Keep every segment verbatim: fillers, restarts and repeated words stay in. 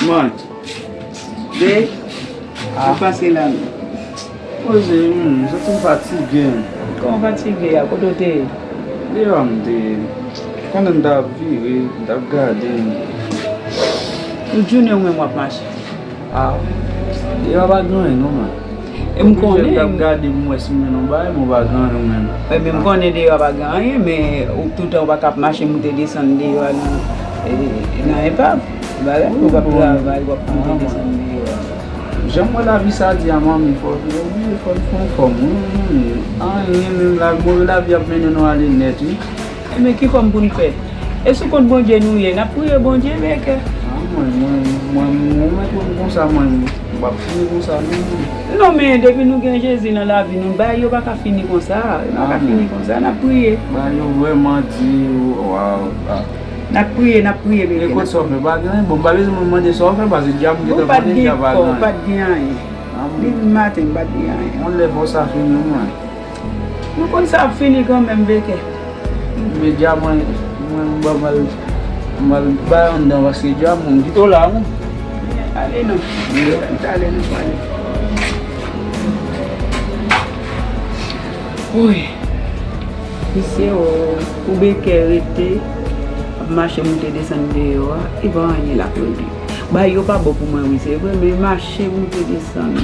Mwen. Be, sa k pase la menm? Poze, hmm, m santi m fatige. Kòman fatige a? Kote w te ye? Deyò a m te ye. Pandan m t ap vire, m t ap gade. Tout jounen ou menm w ap mache? Ah, deyò a pa gen anyen non, man. E m konnen. M ap gade pou m wè si m jwenn yon bagay, men w pa gen anyen ou menm. Wi, men m konnen deyò a pa gen anyen, men ou toutan ou pa ka ap mache moute desann deyò a nan, e, nan enpav. Bagay, ou p ap travay, w ap moute desann deyò a. Jan m wè lavi sa di a, manmi, fò w oblije fò n fè yon fòm, wi, wi, wi. Anyen menm, la, move lavi ap mennen nou ale nèt, wi. Enben, ki fòm pou n fè? E sou kont Bondye nou ye, n ap priye Bondye, bèkè. Ah, mwen, mwen, mwen, mwen, mwen, mwen, konsa, mwen, m p ap fini konsa, non, mwen. Non, men depi nou gen Jezi nan lavi nou, bagay yo pa ka fini konsa, yo pa ka fini konsa, n ap priye. Bagay yo vrèman di, waw, ah. N ap priye, n ap priye, bèkè. E kote sa w fè? Pa gen anyen, bon, m pa bezwen moun mande sa w fè, paske dja m gentan konnen dja pa gen anyen. Bon, pa t gen kò, pa t gen anyen. Depi maten, m pa t gen anyen. Yon lè fò sa fini, mwen. Nou konn sa ap fini kanmenm, bèkè. Men dja mwen, mwen, m ba m al, m al bay anndan, paske dja mwen, m kite w la, wi. Ale non. Ale non, ale. Woy. Misye, o, pou bèkè rete, ap mache moute desann deyò a, e pa anyen l ap regle. Bagay yo pa bon pou mwen, wi, se vre, men mache moute desann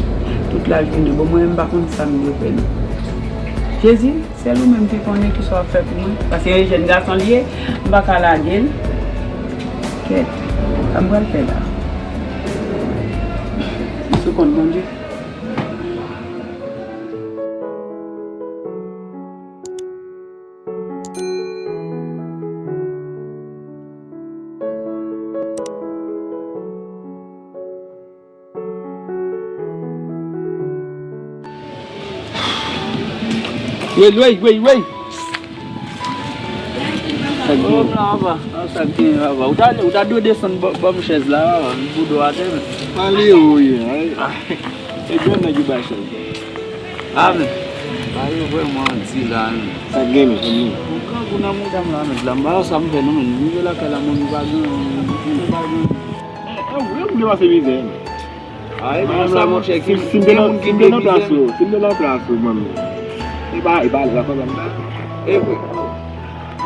tout lajounen, bon, mwen menm m pa konn sa m dwe fè, non. Jezi, sèl ou menm ki konnen ki sa w ap fè pou mwen, paske e jèn gason l ye, m pa ka lage l. Kèt, sa m pral fè la? M sou kont Bondye. Wey, wey, wey, wey. Sa k gen? Sa k gen, papa? Ou ta, ou ta dwe desann ban m chèz la, papa. M pou do atè, men. Ale, ou ye, ay. E byen nèg yo bay chèz. Amen. Bagay yo vrèman di la, men. Sa k gen, mezanmi? Yon grangou nan mouda m la, men. La, m pa wè sa m fè, non, men. M rive lakay la, men, m pa gen, m pa gen. An vre, m te pase mizè, men. Ay, men sa, monchè, ki, si m te nan, si m te nan plas ou, si m te nan plas ou, manmi. E pa, e pa, la, pa, pa, pa. E vre.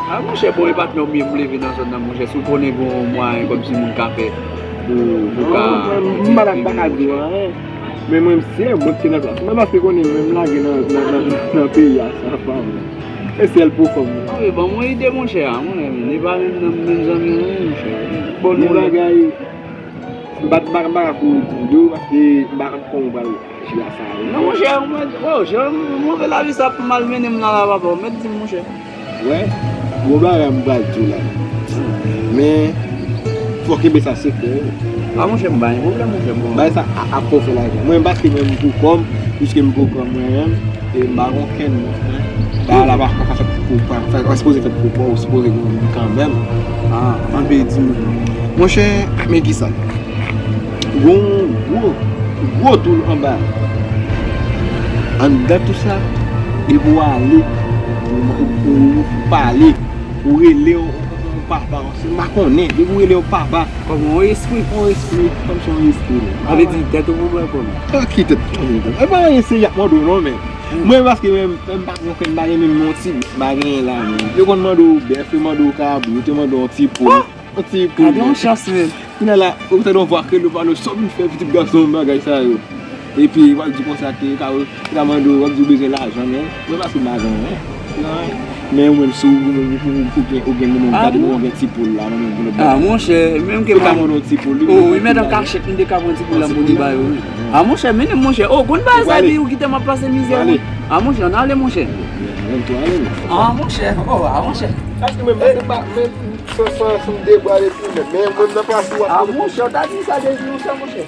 A, monchè, bon, e patnè w m ye, m leve nan zòn nan, monchè. Si w konnen gen yon mwayen kòmsi moun ka fè pou, pou ka. Non, mwen, m pa t ap, pa ka di w anyen. Men mwen, m si mwen ki te nan plas mwen, paske konnen mwen, m lage nan, nan, nan, nan peyi a, sa pa mwen. E sèl pou kòm mwen. Anben, ban mwen ide, monchè, a, mwen, e pa menm nan menm zanmi, non, monchè. Bon, nou bagay, m pa, m pa, m pa ka kouri di w, paske m pa konn kòman w pral. Jwe a sa, wi. Non, monchè, ou mèt, oh, jan move lavi sa ap mal mennen m nan la, papa, ou mèt di m, monchè. Wè, bon bagay m pral di w la. Men, fò kenbe sa sekrè, wi. A, monchè, m pa gen pwoblèm, monchè, bon. Bagay sa a, ap fè w fè lajan. Mwen, m pa fè menm pou kò m, piske m pou kò mwen menm, e m pa gen okenn, non. Bagay la pa, pa ka fèt pou, pa, pa, pa sipoze fèt pou kò w, ou sipoze gen yon moun kanmenm. A, anben, di m. Monchè, men kisa? Gon gwo, gwo tou anba. Anndan tou sa, depi w ale, ou, ou, ou, ou pale, ou rele yon, yon papa, se m pa konnen, depi w rele yon papa. Kòm yon espri. Yon espri, kòm se yon espri. Sa vle di tèt ou pou bwè kòm. A, ki tèt? E pa anyen serye y ap mande w non, men. Mwen, paske mwen, mwen pa gen okenn bagay, menm yon ti bèf m pa genyen la, men. Yo konn mande w bèf, yo mande w kabrit, yo mande w yon ti poul. Yon ti poul. Gade yon chans, men. Kounye a la, ou tande yon vwa kreyòl, ou pale, sa w vin fè pitit gason m, bagay sa yo. Epi, w ap di konsa ke, ka, ka mande w, w ap di w bezwen lajan, men, mwen pa sou lajan, men. Men ou menm, si w, ou, ou, ou gen, ou gen moun, ou gade moun, ou gen ti poul la, nan men moun. A, monchè, menm ke pa mande yon ti poul, wi, men an kachèt, m te ka pran ti poul la, m pou li ba yo, wi. A, monchè, mennen m, monchè. O, konn bagay sa, epi ou kite m ap pase mizè, wi. A, monchè, ann ale, monchè. A, monchè, o, a, monchè. Èske menm, menm, menm, San, san, san m debwale tou menm. Men mwen nan plas ou ap. A, monchè, w ta di sa depi lontan, monchè.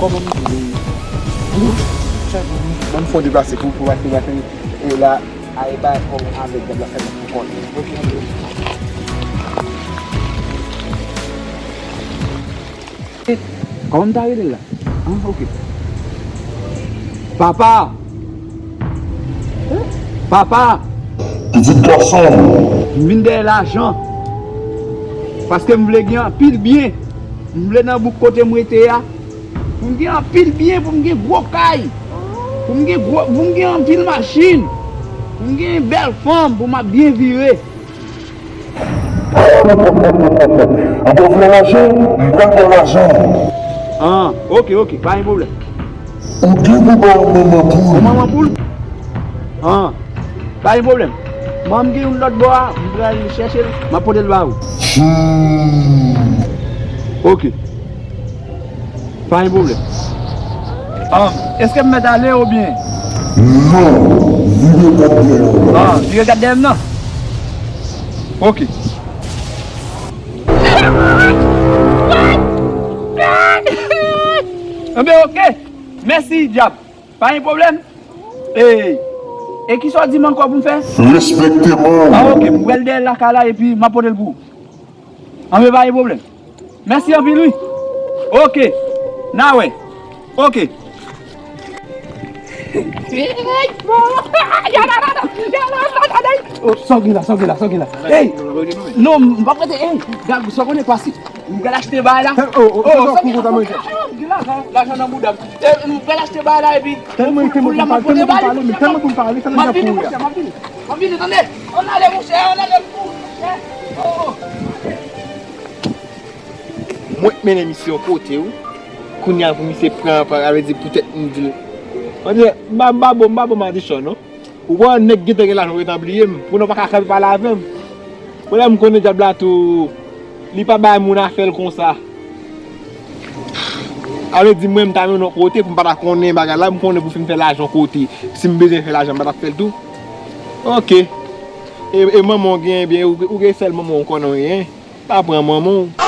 Kòman m di? Ban m fè yon deplase pou, pou pase, pase. E la, ay bay kòm avèk djab la fè pou kont. Kòman m ta rele l la? Ah, ok. Papa! Papa! Pitit gason m. M vin dèyè lajan. Paske m vle gen anpil byen. M vle nan bouk kote m rete a. Pou m gen anpil byen, pou m gen gwo kay. Pou m gen gwo, pou m gen anpil machin. Pou m gen bèl fanm, pou m ap byen vire. Ou vle lajan? M pral ba w lajan. Ah, ok, ok, pa gen pwoblèm. Ou gen pou ba yon manman poul. Yon manman poul? Ah, pa gen pwoblèm. Mwen, m gen youn lòt bò a, m pral chèche l, m ap pote l ba ou. Hmm. Ok. Pa gen pwoblèm. Ah, èske m mèt ale oubyen? Non, vire gad dèyè w la. Ah, vire gad dèyè m nan? Ok. Enben, ok. Mèsi, dyab. Pa gen pwoblèm. E, e kisa w di m ankò pou m fè? Respekte mwen. Ah, ok. M pral dèyè lakay la epi m ap pote l pou ou. Anben, pa gen pwoblèm. Mèsi anpil, wi. Ok. N a wè. Ok. Oh, sa w gen la, sa w gen la, sa w gen la. Ey! Non, m p ap rete. Ey, gad, sa w konnen pase. M pral achte bagay la. Oh, oh, oh, sa w gen la, sa w gen la. Lajan, lajan nan bouda m. Eh, m pral achte bagay la epi poul la m ap pote ba li. M ap vini, monchè, m ap vini. M ap vini, tande. Ann ale, monchè, ann ale pou, monchè. Oh, oh. Mwen k mennen misye yon kote, wi. Kounye a pou misye pran, pran, sa vle di poutèt m di l. Mwen di, m pa, m pa bon, m pa bon madichon, non. Ou wè, nèg gentan gen lajan, ou gentan bliye m. Kounye a ou pa ka kanpe pale avè m. Kounye a m konnen dyab la tou, li pa bay moun afè l konsa. Sa vle di mwen, m ta mennen w kote pou m pa ta konnen bagay la, m konnen pou fin fè lajan kote. Si m bezwen fè lajan, m pa t ap fè l tou. Ok. E, e manman w gen, ebyen, ou, ou gen sèl manman w konnen w gen. Pa pran manman w.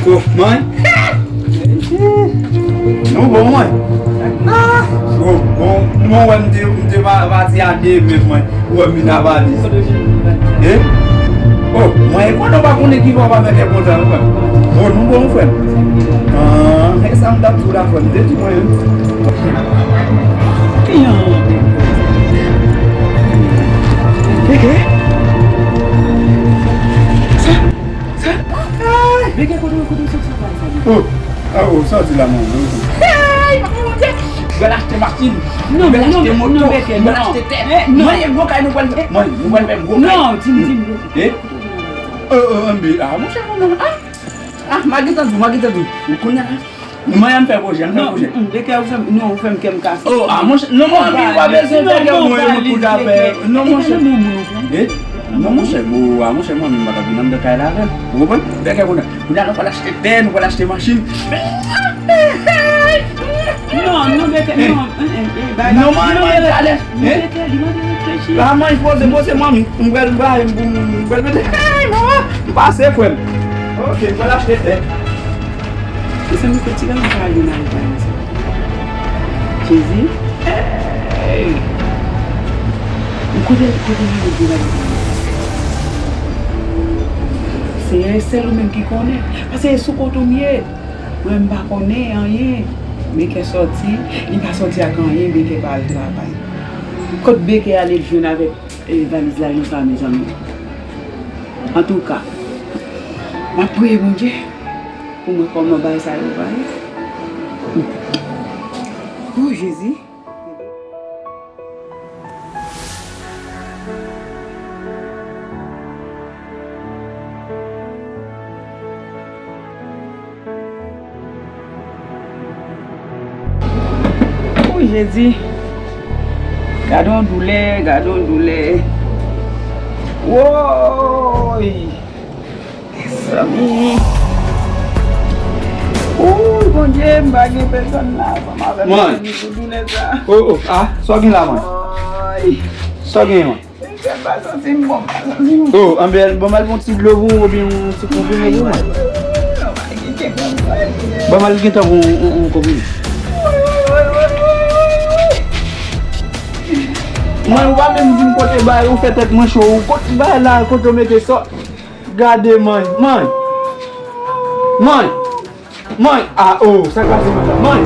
Oh, mwen. Nou bon, mwen. Ah, bon, bon, nou bon, wè, m te, m te pa, pati a de men, mwen. Ou wè m vin avale. Eh? Oh, mwen, e konnen w pa konnen ki fè w pa fè kè kontan, frè m. Oh, nou bon, frè m. Ah, e sa m t ap di w la, frè m. Te di mwen, wi. Sa? Sa? Beke, kote, kote w sot sa, sa? Oh, ah, oh, sòti la, non, non. Hey, papa Bondye! M pral achte machin. Non, m pral achte moto. M pral achte tè. Mwen, e gwo kay nou pral fè. Mwen, nou pral fè gwo kay. Non, di m, di m, di m. Eh? Oh, oh, anbe, ah, monchè, non, non. Ah, ah, m a gentan di w, m a gentan di w. Ou konnen, ah. Mwen, an fè pwojè, an fè pwojè. Non, Beke, ou fè m, non, ou fè m kè m kase. Oh, ah, monchè, non, mwen, anbe, ou pa bezwen fè kè mwen, mwen, pou zafè. Non, monchè. Eh? Non, monchè, bo a, monchè, manmi m pa t ap vin anndan kay la avè l. Ou konprann? Bèkè kounye a, kounye a nou pral achte tè, nou pral achte machin. Non, non, Bèkè, non. Non, manmi, manmi, talè. Bèkè, li mande reflechi. La, manmi, poze, poze, manmi. M pral, m pral, m pral mete. Hey, manman, m pase, frè m. Ok, m pral achte tè. Mezanmi, fè ti gason sa al nan lari sa. Jezi. Hey! Ou kote, kote li ye, kote li ye? Senyè, e sèl ou menm ki konnen. Paske e sou kont ou m ye. Mwen, m pa konnen anyen. Bèkè sòti, li pa sòti ak anyen, Bèkè pa al travay. Kot Bèkè ale jwenn avèk, eh, valiz lajan sa, mezanmi? Antouka, m ap priye Bondye pou mwen kòman bagay sa yo va ye. O Jezi. O Jezi. Gade yon doulè, gade yon doulè. Woy! Mezanmi. Ooh, Bondye, m pa gen pèsonn la ansanm avè m pou doulè sa. Oh, oh, ah, sa w gen la, man? Sa w gen, man? Mwen pa santi m bon, m pa santi m bon. Oh, anben, ban m al pran ti dlo pou ou, oubyen yon ti konprime pou mwen. Ban m al gentan pran yon, yon, yon konprime. Mwen, ou pa menm di m kote bay, ou fè tèt mwen cho, ou kote bay la, kote w mete sa. Gade, man, man. Man. Man. Ah, oh, sa k pase, man la? Man.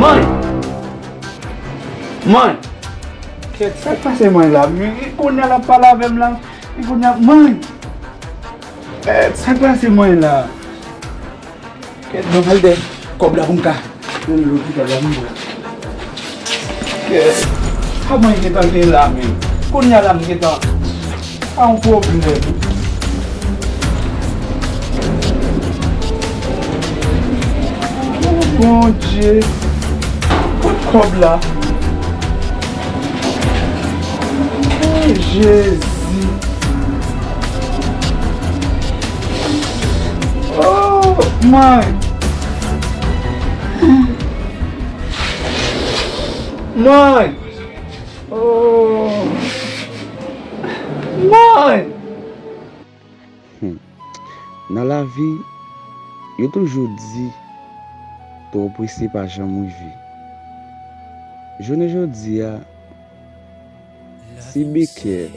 Man. Man. Kèt, sa k pase, man la? Men, kounye a l ap pale avè m la. Men, kounye a, man. Kèt, sa k pase, man la? Kèt, ban m al dèyè kòb la pou m ka jwenn lopital la pou m pran. Kèt, sa mwen gentan gen la menm? Kounye a la m gentan pa yon pwoblèm. Bondye, kot kòb la? Oh, Jezi. Oh, man. Man. Oh. Man. Hmm. Nan lavi, yo toujou di, twò prese pa janm rive. Jounen jodi a, si Becker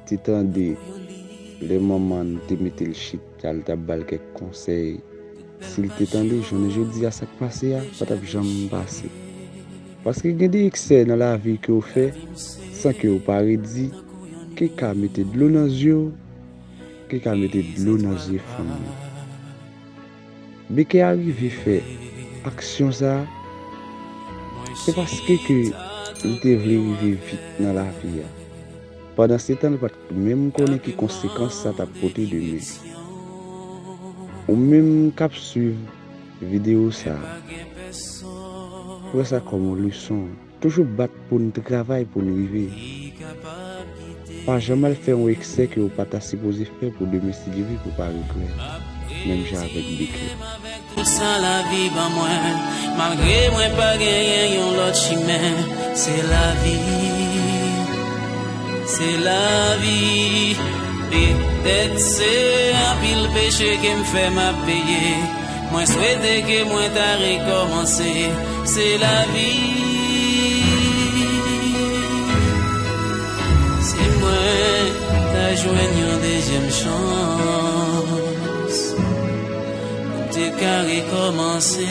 te tande lè manman n te mete l chita, l t ap ba l kèk konsèy, si l te tande, jounen jodi a, sa k pase a pa t ap janm pase. Paske gen de eksè nan lavi ke w fè san ke w pa redi, ki ka mete dlo nan zye w, ki ka mete dlo nan zye fanmi w. Becker rive fè aksyon sa a, se paske ke li te vle rive vit nan lavi a. Pandansetan, li pa t menm konnen ki konsekans sa t ap pote demen. Ou menm k ap swiv videyo sa a, pran sa kòm yon leson. Toujou bat pou n travay pou n rive. Pa janm al fè yon eksè ke w pa ta sipoze fè pou demen, si Dye vle, pou w pa regrèt. Menm jan avèk Becker. Tout sa lavi ban mwen, malgre mwen pa genyen yon lòt chimen. Se lavi, se lavi. Petèt se anpil peche ke m fè m ap peye. Mwen swete ke mwen ta rekòmanse. Se lavi. Si mwen ta jwenn yon dezyèm chans, m te ka rekòmanse.